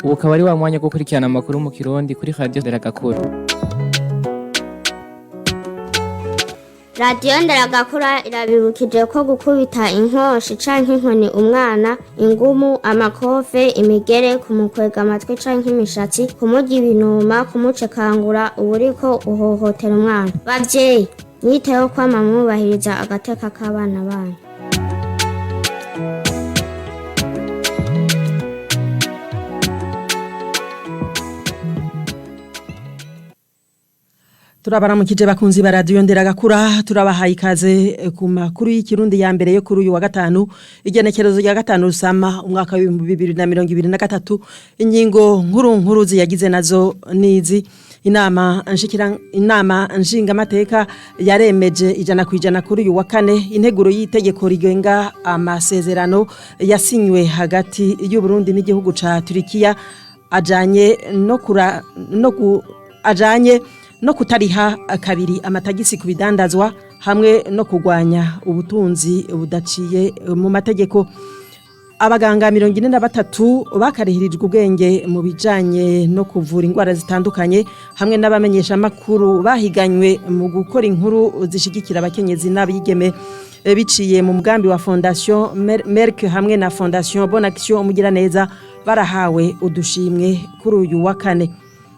Ubu ukaba ari wa mwanya wo gukurikirana amakuru mu Kirundi kuri Radio Nderagakura. Radiyo Nderagakura irabibukije ko gukubita inkoshi canke inkoni umwana, ingumu, amakofe, imigere, kumukwega amatwi canke imishatsi, kumurya ibinuma, kumucekangura, uba uriko uhohotera umwana. Bavyeyi, mwiteho kwama mwubahiriza agateka k'abana banyu. Turabaramukije bakunzi ba Radio Nderagakura, turabahaye ikaze ku makuru y'ikirundi ya mbere yo kuri uyu wa gatanu, igenekerezo rya gatanu Rusama umwaka w'ibihumbi 2023. Ingingo nkuru nkuru ziyagize nazo nizi: inama nshingamateka yaremeje 100% kuri uyu wa kane integuro y'itegeko rigenga amasezerano yasinywe hagati y'u Burundi n'igihugu ca Turikiya ajanye no kura no ku ajanye no kutariha kabiri amatagisi ku bidandazwa hamwe no kurwanya ubutunzi budaciye mu mategeko. Abaganga 43 bakarihirijwe ubwenge mu bijanye no kuvura indwara zitandukanye hamwe n'abamenyesha makuru bahiganywe mu gukora inkuru zishigikira abakenyezi n'abigeme biciye mu mugambi wa Fondation Merck hamwe na Fondation Bonne Action Umugiraneza barahawe udushimwe kuri uyu wa kane.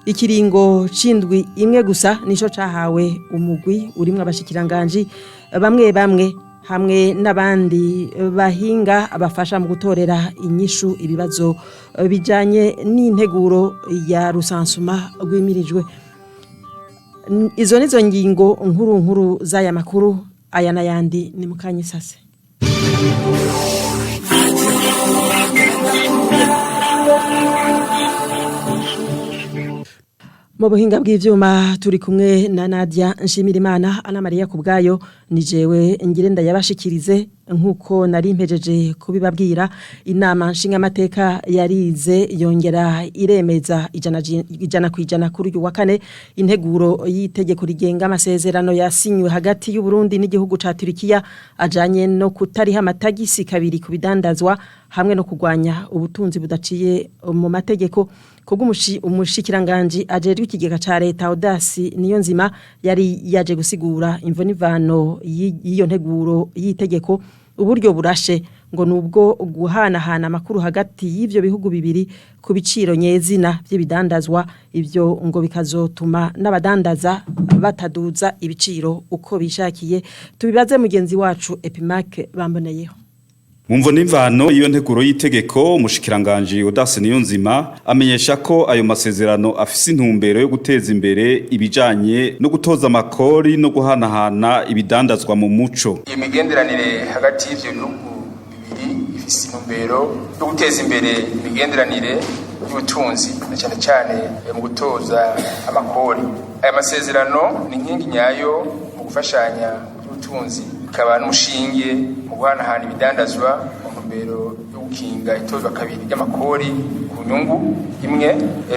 Ikiringo c'indwi imwe gusa nico cahawe umugwi urimwo abashikiranganji bamwe bamwe hamwe n'abandi bahinga abafasha mu gutorera inyishu ibibazo bijanye n'integuro ya rusansuma rwimirijwe. Izo nizo ngingo nkuru nkuru z'aya makuru, aya n'ayandi ni mukanyisase. Mu buhinga bw'ivyuma turi kumwe na Nadia Nshimirimana, Ana Maria Kubwayo ni jewe ngire ndayabashikirize nkuko nari mpejeje kubibabwira. Inama nshingamateka yarize yongera iremeza 100% kuri uyu wa kane integuro y'itegeko rigenga amasezerano yasinywe hagati y'u Burundi n'igihugu ca Turikiya ajanye no kutariha amatagisi kabiri ku bidandazwa hamwe no kurwanya ubutunzi budaciye mu mategeko. Kubwo umushikiranganji ajejwe ikigega ca leta Audace Niyonzima yari yaje gusigura imvo n'ivano y'iyo nteguro y'itegeko, uburyo burashe ngo nubwo guhanahana amakuru hagati y'ivyo bihugu bibiri ku biciro nyezina vy'ibidandazwa, ivyo ngo bikazotuma n'abadandaza bataduza ibiciro uko bishakiye. Tubibaze mugenzi wacu Epimac bamboneyeho. Mumvo n'imvano iyo nteguro y'itegeko, umushikiranganji Audace Niyonzima amenyesha ko ayo masezerano afise intumbero yo guteza imbere ibijanye no gutoza amakori no guhanahana ibidandazwa mu muco. Iyo migenderanire hagati y'ivyo bihugu bibiri ifise intumbero yo guteza imbere imigenderanire y'ubutunzi na cyane cyane mu gutoza amakori. Aya masezerano ni inkingi nyayo mu gufashanya by'ubutunzi, ikaba n'umushinge mu guhanahana ibidandazwa mu ntumbero yo gukinga itozwa kabiri ry'amakori ku nyungu imwe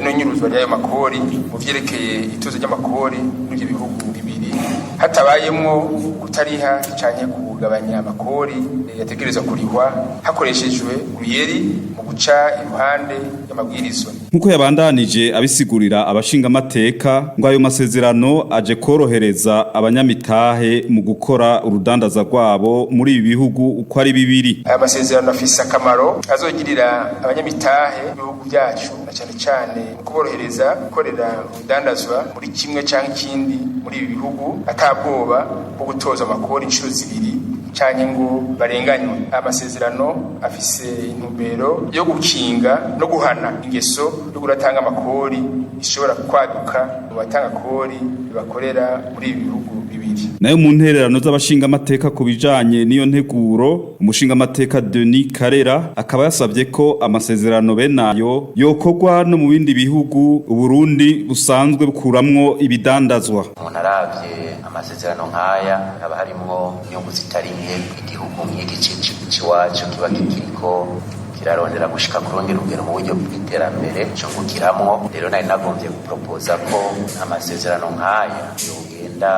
n'inyuruzwa ry'ayo makori mu vyerekeye itozo ry'amakori muri ivyo bihugu bibiri, hatabayemwo kutariha canke kugabanya amakori yategerezwa kurihwa hakoreshejwe uruyeri mu guca iruhande y'amabwirizwa. Nkuko yabandanije abisigurira abashingamateka, ngo ayo masezerano aje korohereza abanyamitahe mu gukora urudandaza rwabo muri ibi bihugu uko ari bibiri. Aya masezerano afise akamaro azogirira abanyamitahe b'ibihugu byacu na cyane cyane mu kuborohereza gukorera urudandazwa muri kimwe canke ikindi muri ibi bihugu atabwoba bwo gutoza amakori inshuro zibiri canke ngo barenganywe. Aya masezerano afise intumbero yo gukinga no guhana ingeso yo kudatanga amakori ishobora kwaduka mu batanga kori bakorera muri ibi bihugu bibiri. Nayo mu ntererano z'abashingamateka ku bijanye n'iyo nteguro, umushingamateka Denis Karera akaba yasabye ko amasezerano benayo yokorwa no mu bindi bihugu Uburundi busanzwe bukuramwo ibidandazwa. Umuntu aravye amasezerano nk'aya haba harimwo inyungu zitari nke igihugu nk'igice c'iwacu kiba kikiriko kirarondera gushika ku rundi rugero mu buryo bw'iterambere cungukiramwo. Rero nari nagombye gupropoza ko amasezerano nk'aya yogenda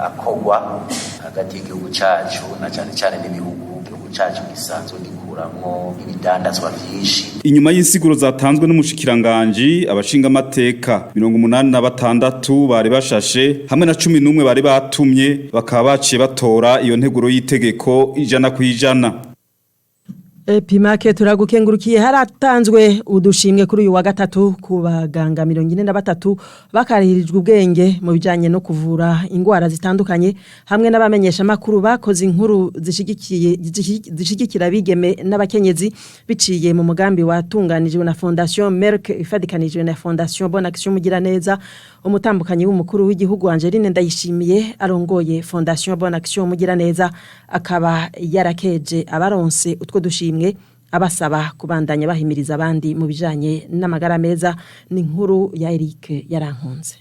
akogwa hagati y'igihugu cacu na cane cane n'ibihugu igihugu cacu gisanzwe gikura. guhinguramwo ibidandazwa vyinshi. Inyuma y'insiguro zatanzwe n'umushikiranganji, abashinga amateka 86 bari bashashe hamwe na 11 bari batumye bakaba baciye batora iyo nteguro y'itegeko 100%. Epimake, turagukengurukiye. Haratanzwe udushimwe kuri uyu wa gatatu ku baganga 43 bakarihirijwe ubwenge mu bijanye no kuvura ingwara zitandukanye, hamwe n'abamenyesha makuru bakoze inkuru zishigikiye zishigikira bigeme n'abakenyezi, biciye mu mugambi watunganijwe na Fondation Merck ifadikanijwe na Fondation Bonne Action Mugiraneza. Umutambukanyi w'umukuru w'igihugu Angeline Ndayishimiye arongoye Fondation Bonne Action Mugiraneza akaba yarakeje abaronse utwo dushimwe, abasaba kubandanya bahimiriza abandi mu bijanye n'amagara meza. Ni inkuru ya Eric Yarankunze.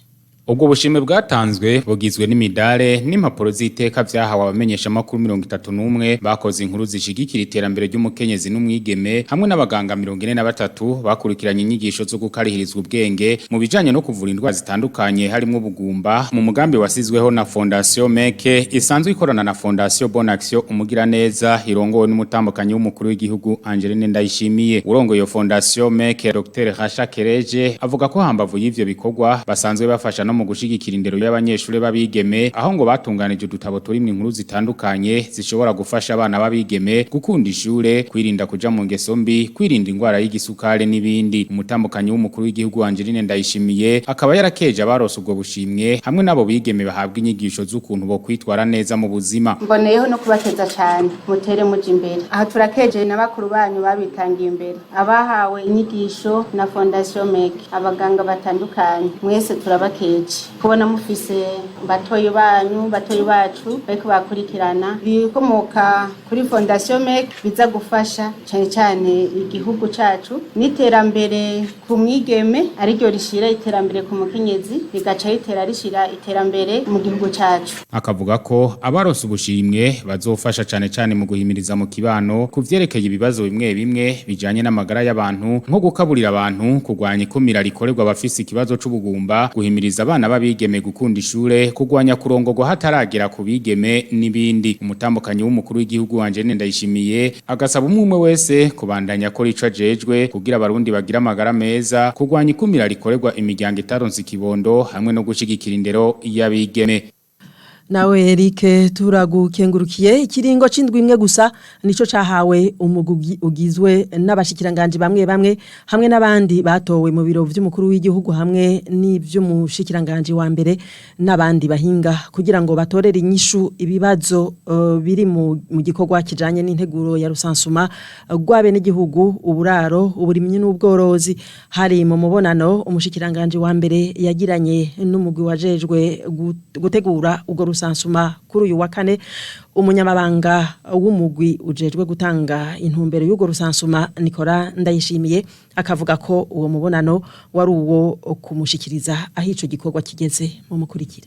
Ubwo bushimwe bwatanzwe bugizwe n'imidale n'impapuro z'iteka vyahawe abamenyesha makuru 31 bakoze inkuru zishigikira iterambere ry'umukenyezi n'umwigeme, hamwe n'abaganga 43 bakurikiranye inyigisho zo gukarihirizwa ubwenge mu bijanye no kuvura indwara zitandukanye harimo ubugumba, mu mugambi wasizweho na Fondation Merck isanzwe ikorana na Fondation Bonne Action Umugiraneza irongowe n'umutambukanyi w'umukuru w'igihugu Angeline Ndayishimiye. Urongoye iyo Fondation Merck, Dr Rasha Kereje, avuga ko hambavu y'ivyo bikorwa basanzwe bafasha no mu gushigikira indero y'abanyeshuri b'abigeme, aho ngo batunganije udutabo turimwo inkuru zitandukanye zishobora gufasha abana b'abigeme gukunda ishure, kwirinda kuja mu ngeso mbi, kwirinda ingwara y'igisukari n'ibindi. Umutambukanyi w'umukuru w'igihugu Angeline Ndayishimiye akaba yarakeje abarose ubwo bushimwe hamwe n'abo bigeme bahabwa inyigisho z'ukuntu bo kwitwara neza mu buzima. Mboneyeho no kubakeza cyane, mutere muja imbere. Aha turakeje na bakuru banyu babitangiye imbere, abahawe inyigisho na Fondation Merck, abaganga batandukanye, mwese turabakeje kubona mufise batoyi banyu, batoyi bacu bariko bakurikirana ibikomoka kuri Fondation Merck, biza gufasha cyane cyane igihugu cacu n'iterambere ku mwigeme, ariryo rishira iterambere ku mukenyezi, rigaca ritera rishira iterambere mu gihugu cacu. Akavuga ko abarose ubushimwe bazofasha cane cane mu guhimiriza mu kibano kuvyerekeye ibibazo bimwe bimwe bijanye n'amagara y'abantu, nko gukaburira abantu, kurwanya ikumira rikorerwa abafise ikibazo c'ubugumba, guhimiriza abana b'abigeme gukunda ishure, kurwanya kurongorwa hataragera ku bigeme n'ibindi. Umutambukanyi w'umukuru w'igihugu Angeline Ndayishimiye agasaba umwe umwe wese kubandanya akora ico ajejwe kugira abarundi bagira amagara meza, kurwanya ikumira rikorerwa imiryango itaronse ikibondo, hamwe no gushigikira indero y'abigeme. Nawe Eric, turagukengurukiye. Ikiringo c'indwi imwe gusa nico cahawe umugwi ugizwe n'abashikiranganje bamwe bamwe hamwe n'abandi batowe mu biro vy'umukuru w'igihugu hamwe n'ivy'umushikiranganje wa mbere n'abandi bahinga, kugira ngo batorere inyishu ibibazo biri mu gikorwa kijanye n'integuro ya recensement rw'abe n'igihugu, uburaro, uburimyi n'ubworozi. Hari mu mubonano umushikiranganje wa mbere yagiranye n'umugwi wajejwe gutegura ubwo recensement kuri uyu wa kane. Umunyamabanga w'umugwi ujejwe gutanga intumbero y'urwo recensement, Nicolas Ndayishimiye, akavuga ko uwo mubonano wari uwo kumushikiriza aho ico gikorwa kigeze. Mu mukurikire.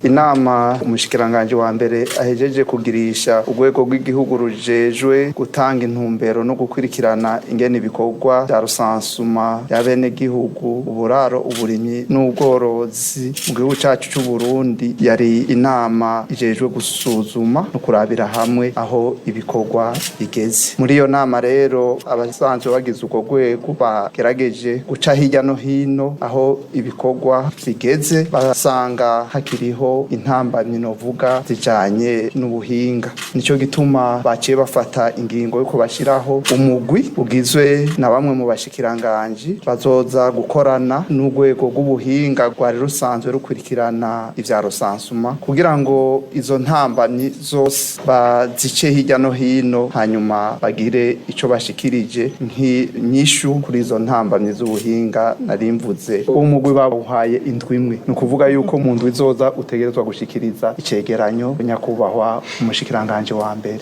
Inama umushikiranganje wa mbere ahejeje kugirisha urwego rw'igihugu rujejwe gutanga intumbero no gukurikirana ingene ibikorwa vya recensement y'abenegihugu, uburaro, uburimyi n'ubworozi mu gihugu cacu c'u Burundi, yari inama ijejwe gusuzuma no kurabira hamwe aho ibikorwa bigeze. Muri iyo nama rero, abasanzwe bagize urwo rwego bagerageje guca hirya no hino aho ibikorwa bigeze, basanga hakiriho intambamyi novuga zijanye n'ubuhinga. Nico gituma baciye bafata ingingo yuko bashiraho umugwi ugizwe na bamwe mu bashikiranganji bazoza gukorana n'urwego rw'ubuhinga rwari rusanzwe rukurikirana ivya recensement, kugira ngo izo ntambamyi zose bazice hirya no hino, hanyuma bagire ico bashikirije nk'inyishu kuri izo ntambamyi z'ubuhinga narimvuze. Uwo mugwi bawuhaye indwi imwe, ni ukuvuga yuko mu ndwi izoza utegerezwa gushikiriza icegeranyo nyakubahwa umushikiranganje wa mbere.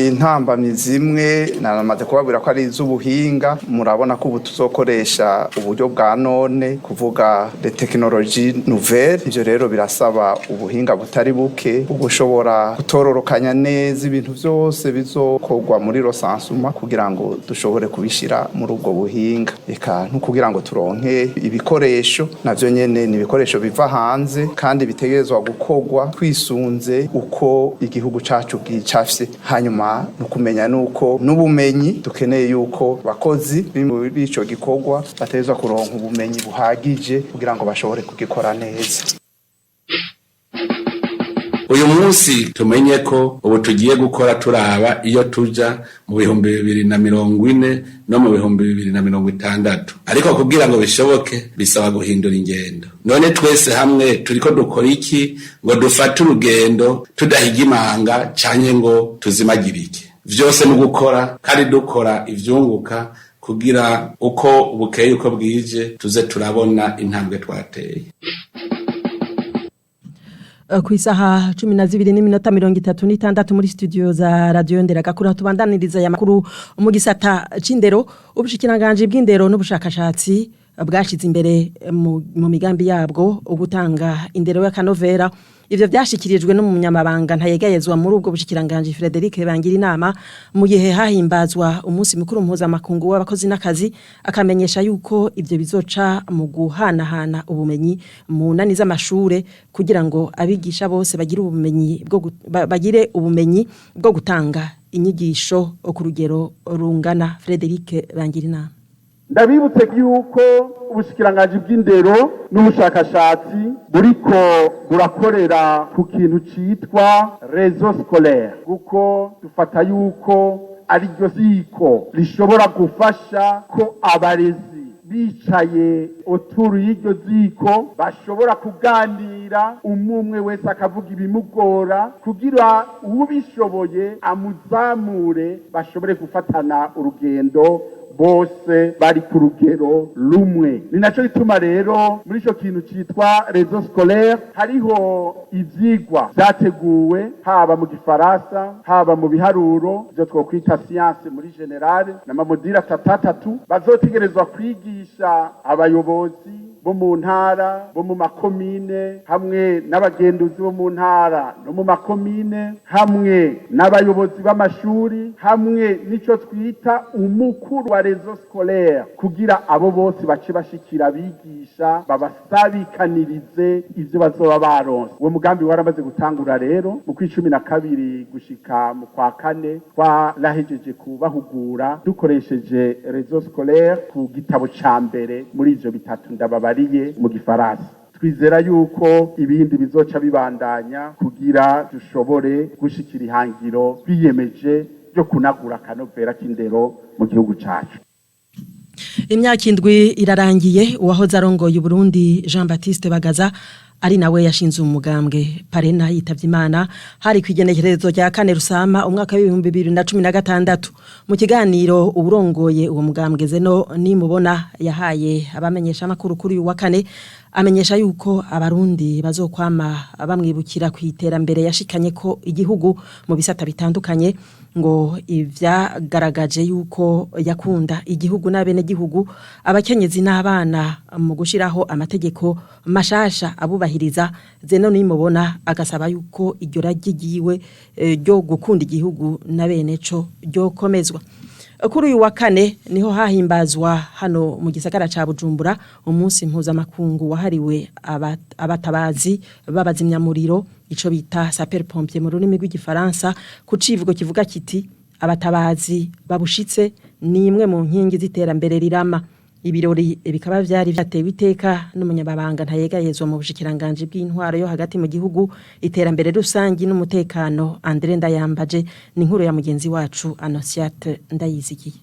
Intambamyi zimwe naramaze kubabwira ko ari iz'ubuhinga. Murabona ko ubu tuzokoresha uburyo bwa none, kuvuga les technologies nouvelles. Ivyo rero birasaba ubuhinga butari buke, ugushobora gutororokanya neza ibintu vyose bizokorwa muri recensement kugira ngo dushobore kubishira muri ubwo buhinga, eka no kugira ngo turonke ibikoresho, navyo nyene ni ibikoresho biva hanze kandi bitegerezwa. gitegerezwa gukorwa twisunze uko igihugu cacu gicafye. Hanyuma ni ukumenya nuko n'ubumenyi dukeneye, yuko abakozi muri ico gikorwa bategerezwa kuronka ubumenyi buhagije kugira ngo bashobore kugikora neza. Uyu munsi tumenye ko ubu tugiye gukora turaba iyo tuja mu 2040 no mu 2060, ariko kugira ngo bishoboke bisaba guhindura ingendo. None twese hamwe turiko dukora iki ngo dufate urugendo tudahiga imanga canke ngo tuzimagirike? Vyose ni gukora kandi dukora ivyunguka, kugira uko bukeye uko bwije tuze turabona intambwe twateye. Ku isaha 12:36 muri studio za Radio Nderagakura, tubandaniriza ya makuru mu gisata c'indero. Ubushikiranganje bw'indero n'ubushakashatsi bwashize imbere mu migambi yabwo ugutanga indero y'akanovera. Ivyo vyashikirijwe n'umunyamabanga ntayegayezwa muri ubwo bushikiranganje, Frederic Bangira inama, mu gihe hahimbazwa umunsi mukuru mpuzamakungu w'abakozi n'akazi, akamenyesha yuko ivyo bizoca mu guhanahana ubumenyi mu nani z'amashure kugira ngo abigisha bose bagire ubumenyi bwo gutanga inyigisho ku rugero rungana. Frederic Bangira inama. Ndabibutse yuko ubushikiranganji bw'indero n'ubushakashatsi buriko burakorera ku kintu citwa réseau scolaire, kuko dufata yuko ariryo ziko rishobora gufasha ko abarezi bicaye autour y'iryo ziko bashobora kuganira, umwe wese akavuga ibimugora kugira uwubishoboye amuzamure, bashobore gufatana urugendo bose bari ku rugero rumwe. Ni naco gituma rero muri ico kintu citwa réseau scolaire hariho ivyigwa vyateguwe, haba mu gifaransa, haba mu biharuro, ivyo twokwita science muri général, n'ama modules atatu atatu bazotegerezwa kwigisha abayobozi bo mu ntara, bo mu makomine, hamwe n'abagenduzi bo mu ntara no mu makomine, hamwe n'abayobozi b'amashuri, hamwe n'ico twita umukuru wa réseau scolaire, kugira abo bose bace bashikira abigisha babasabikanirize ivyo bazoba baronse. Uwo mugambi waramaze gutangura rero mu kw'12 gushika mu kwa kane, twarahejeje kubahugura dukoresheje réseau scolaire ku gitabo ca mbere muri ivyo bitatu ndababariye mu gifaransa. Twizera yuko ibindi bizoca bibandanya kugira dushobore gushikira ihangiro twiyemeje ryo kunagura akanovera k'indero mu gihugu cacu. Imyaka 7 irarangiye uwahoze arongoye Burundi Jean Baptiste Bagaza, ari nawe yashinze umugambwe Parena, yitavye Imana. Hari kwigenekerezo rya 4 Rusama umwaka w'2016. Mu kiganiro uburongoye uwo mugambwe Zeno Nimubona yahaye abamenyesha makuru kuri uyu wa kane, amenyesha yuko abarundi bazokwama bamwibukira ku iterambere yashikanye ko igihugu mu bisata bitandukanye, ngo ivyagaragaje yuko yakunda igihugu n'abene gihugu, abakenyezi n'abana, mu gushiraho amategeko mashasha abubahiriza. Zeno Nimubona agasaba yuko iryo ragi ryo gukunda igihugu na bene co ryo komezwa. Kuri uyu wa kane niho hahimbazwa hano mu gisagara ca Bujumbura umunsi mpuzamakungu wahariwe abatabazi b'abazimyamuriro, ico bita sapeur pompier mu rurimi rw'igifaransa, ku civugo kivuga kiti: "Abatabazi babushitse ni imwe mu nkingi z'iterambere rirama." Ibirori bikaba vyari vyatewe iteka n'umunyababanga ntayegayezwa mu bushikiranganje bw'intwaro yo hagati mu gihugu, iterambere rusangi n'umutekano, André Ndayambaje. Ni inkuru ya mugenzi wacu Anosiate Ndayizigiye.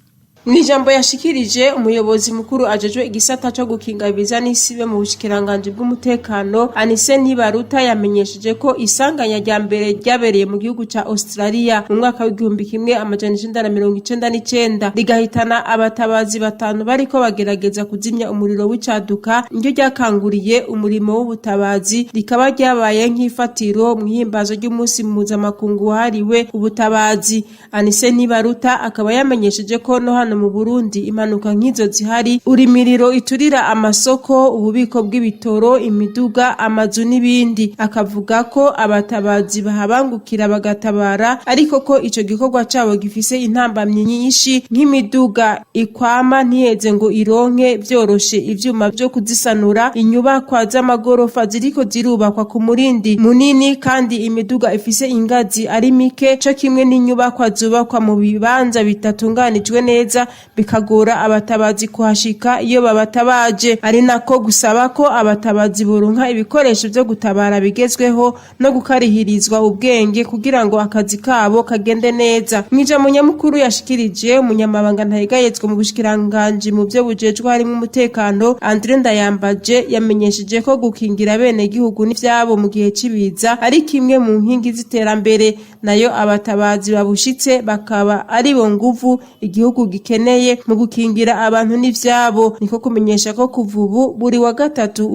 Mw'ijambo yashikirije, umuyobozi mukuru ajejwe igisata co gukinga ibiza n'isibe mu bushikiranganji bw'umutekano, Anise Ntibaruta, yamenyesheje ko isanganya rya mbere ryabereye mu gihugu ca Australia mu mwaka w'1999, rigahitana abatabazi batanu bariko bagerageza kuzimya umuriro w'icaduka, niryo ryakanguriye umurimo w'ubutabazi, rikaba ryabaye nk'ifatiro mw'ihimbazo ry'umunsi mpuzamakungu wahariwe ubutabazi. Anise Ntibaruta akaba yamenyesheje ko no hano cane mu Burundi impanuka nk'izo zihari, urimiriro iturira amasoko, ububiko bw'ibitoro, imiduga, amazu n'ibindi. Akavuga ko abatabazi bahabangukira bagatabara, ariko ko ico gikorwa cabo gifise intambamyi nyinshi nk'imiduga ikwama ntiheze ngo ironke vyoroshe ivyuma vyo kuzisanura, inyubakwa z'amagorofa ziriko zirubakwa ku murindi munini kandi imiduga ifise ingazi ari mike, co kimwe n'inyubakwa zubakwa mu bibanza bitatunganijwe neza bikagora abatabazi kuhashika iyo babatabaje. Ari nako gusaba ko abatabazi boronka ibikoresho vyo gutabara bigezweho no gukarihirizwa ubwenge kugira ngo akazi kabo kagende neza. Mw'ijambo nyamukuru yashikirije, umunyamabanga ntayegayezwa mu bushikiranganji mu vyo bujejwe harimwo umutekano, Andre Ndayambaje, yamenyesheje ko gukingira bene gihugu n'ivyabo mu gihe c'ibiza ari kimwe mu nkingi z'iterambere, nayo abatabazi babushitse bakaba ari bo nguvu igihugu gikeneye mu gukingira abantu n'ivyabo. Niko kumenyesha ko kuva ubu buri wa gatatu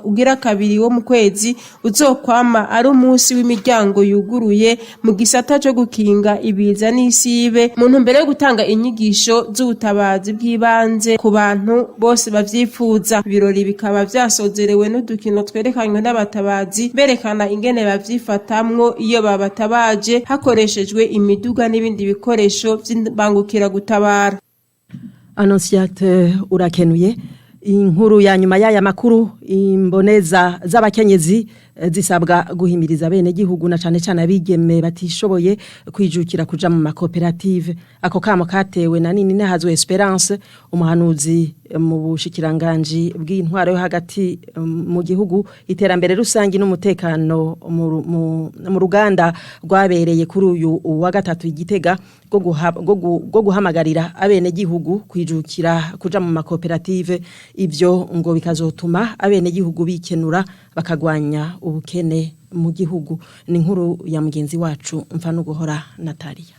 ugira kabiri wo mu kwezi uzokwama ari umunsi w'imiryango yuguruye mu gisata co gukinga ibiza n'isibe, mu ntumbero yo gutanga inyigisho z'ubutabazi bw'ibanze ku bantu bose bavyifuza. Ibirori bikaba vyasozerewe n'udukino twerekanywe n'abatabazi berekana ingene bavyifatamwo iyo babatabaje hakoreshejwe imiduga n'ibindi bikoresho vy'imbangukiragutabara. Annonciate, urakenuye. Inkuru ya nyuma y'aya makuru: imboneza z'abakenyezi zisabwa guhimiriza bene gihugu na cane cane abigeme batishoboye kwijukira kuja mu makoperative. Ako kamo katewe na nini nahazwe Esperance, umuhanuzi mu bushikiranganji bw'intwaro yo hagati mu gihugu, iterambere rusangi n'umutekano, mu ruganda rwabereye kuri uyu wa gatatu igitega rwo guhamagarira abene gihugu kwijukira kuja mu makoperative. Ivyo ngo bikazotuma abene gihugu bikenura, bakagwanya ubukene mu gihugu. Ni inkuru ya mugenzi wacu Mfanuguhora Natalia.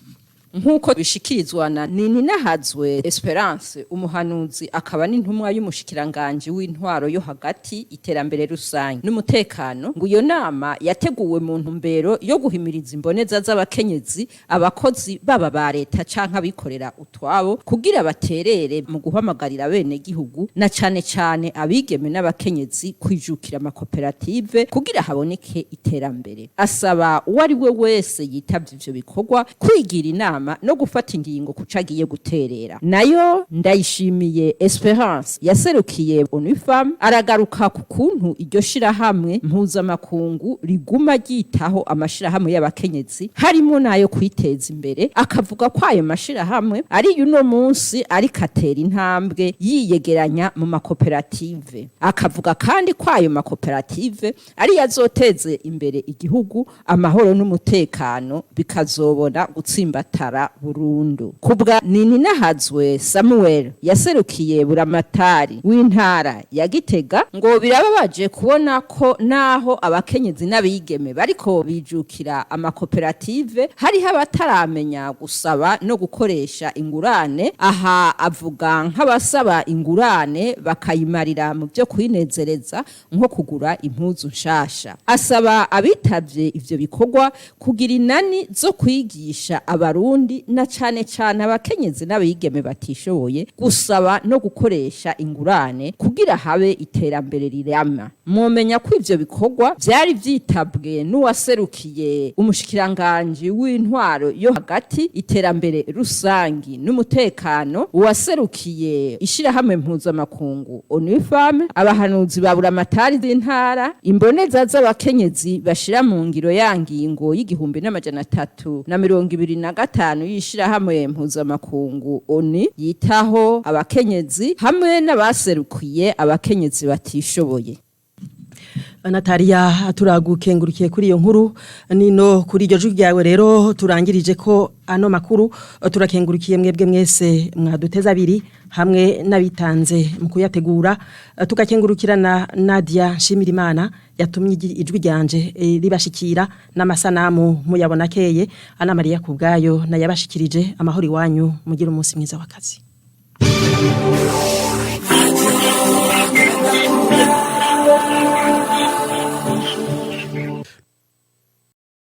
Nk'uko bishikirizwa na Nininahazwe Esperance, umuhanuzi akaba n'intumwa y'umushikiranganji w'intwaro yo hagati, iterambere rusange n'umutekano, ngo iyo nama yateguwe mu ntumbero yo guhimiriza imboneza z'abakenyezi, abakozi baba ba leta canke abikorera utwabo, kugira baterere mu guhamagarira bene gihugu na cane cane abigeme n'abakenyezi kwijukira amakoperative kugira haboneke iterambere. Asaba uwo ari we wese yitavye ivyo bikorwa kwigira inama no gufata ingingo kuca agiye guterera. Nayo Ndayishimiye Esperance yaserukiye ONUFAM aragaruka ku kuntu iryo shirahamwe mpuzamakungu riguma ryitaho amashirahamwe y'abakenyezi, harimo n'ayo kwiteza imbere, akavuga ko ayo mashirahamwe ari uno munsi ariko atera intambwe yiyegeranya mu makoperative. Akavuga kandi ko ayo makoperative ariyo azoteze imbere igihugu, amahoro n'umutekano bikazobona gutsimbatara burundu. Kubwa Nininahazwe Samuel yaserukiye buramatari w'intara ya Gitega, ngo birababaje kubona ko naho abakenyezi n'abigeme bariko bijukira amakoperative, hariho abataramenya gusaba no gukoresha ingurane. Aha avuga nk'abasaba ingurane bakayimarira mu byo kwinezereza, nko kugura impuzu nshasha. Asaba abitavye ivyo bikorwa kugira inani zo kwigisha Abarundi na cane cane abakenyezi n'abigeme batishoboye gusaba no gukoresha ingurane kugira habe iterambere rirama. Mwomenya ko ivyo bikorwa vyari vyitabwe n'uwaserukiye umushikiranganji w'intwaro yo hagati, iterambere rusangi n'umutekano, uwaserukiye ishirahamwe mpuzamakungu ONUFAM, abahanuzi ba buramatari z'intara, imboneza z'abakenyezi bashira mu ngiro ya ngingo y'1325 y'ishirahamwe mpuzamakungu ONU yitaho abakenyezi, hamwe n'abaserukiye abakenyezi batishoboye. Natalia, turagukengurukiye kuri iyo nkuru. Nino kuri iryo jwi ryawe rero turangirije ko ano makuru. Turakengurukiye mwebwe mwese mwaduteza abiri hamwe n'abitanze mu kuyategura, tugakengurukira na Nadia Nshimirimana yatumye ijwi ryanje ribashikira n'amasanamu muyabona keye. Ana Maria Kubgayo nayabashikirije. Amahoro iwanyu, mugira umunsi mwiza w'akazi.